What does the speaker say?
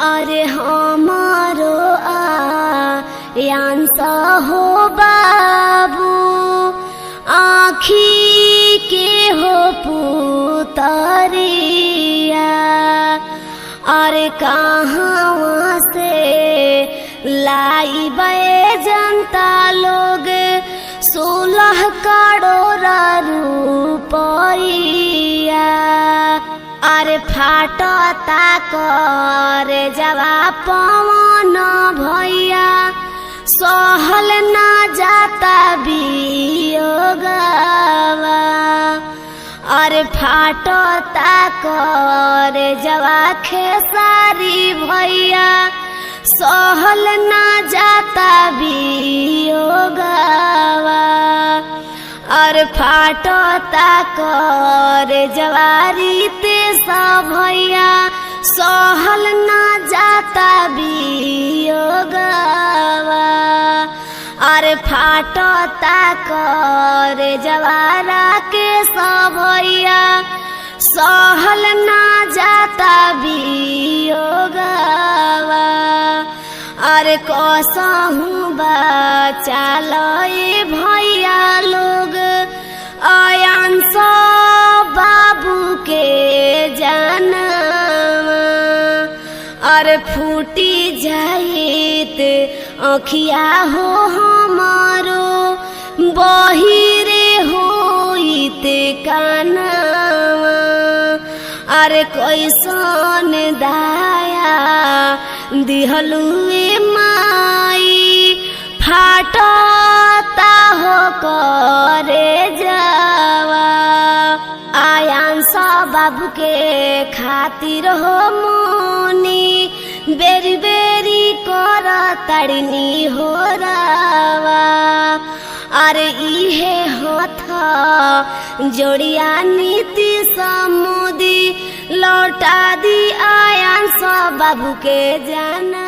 अरे हमारो आयांस हो बाबू आँखी के हो पुतरिया। अरे कहाँ से लाई बे जनता लोग 16 करोड़ रुपया। अरे फाटता कर जवा पवन भैया सहल ना जाता बियोगवा। अरे फाटता कर जवा खेसारी भैया सहल ना जाता बियोगवा। अरे फाटता कर जवारी ते भैया सहल ना जाता बियोगवा। अरे फाटता कर जवारा के भैया सहल ना जाता बियोगवा। अरे कसहु बचा लए भैया लोग आयांस बाबू के जानवा। अरे फूटी जाइत अखिया हो हमारो बहिरे होइत कानवा। अरे कैसन दाया दिहलुए माई फाटता हो करे जावा। आयांस बाबू के खातिर हो मोनी बेरी बेरी कर तड़नी हो रावा। अरे इहे हाथ जोड़िया नीति समुदी लौटा दी आयांस बाबू के जाना।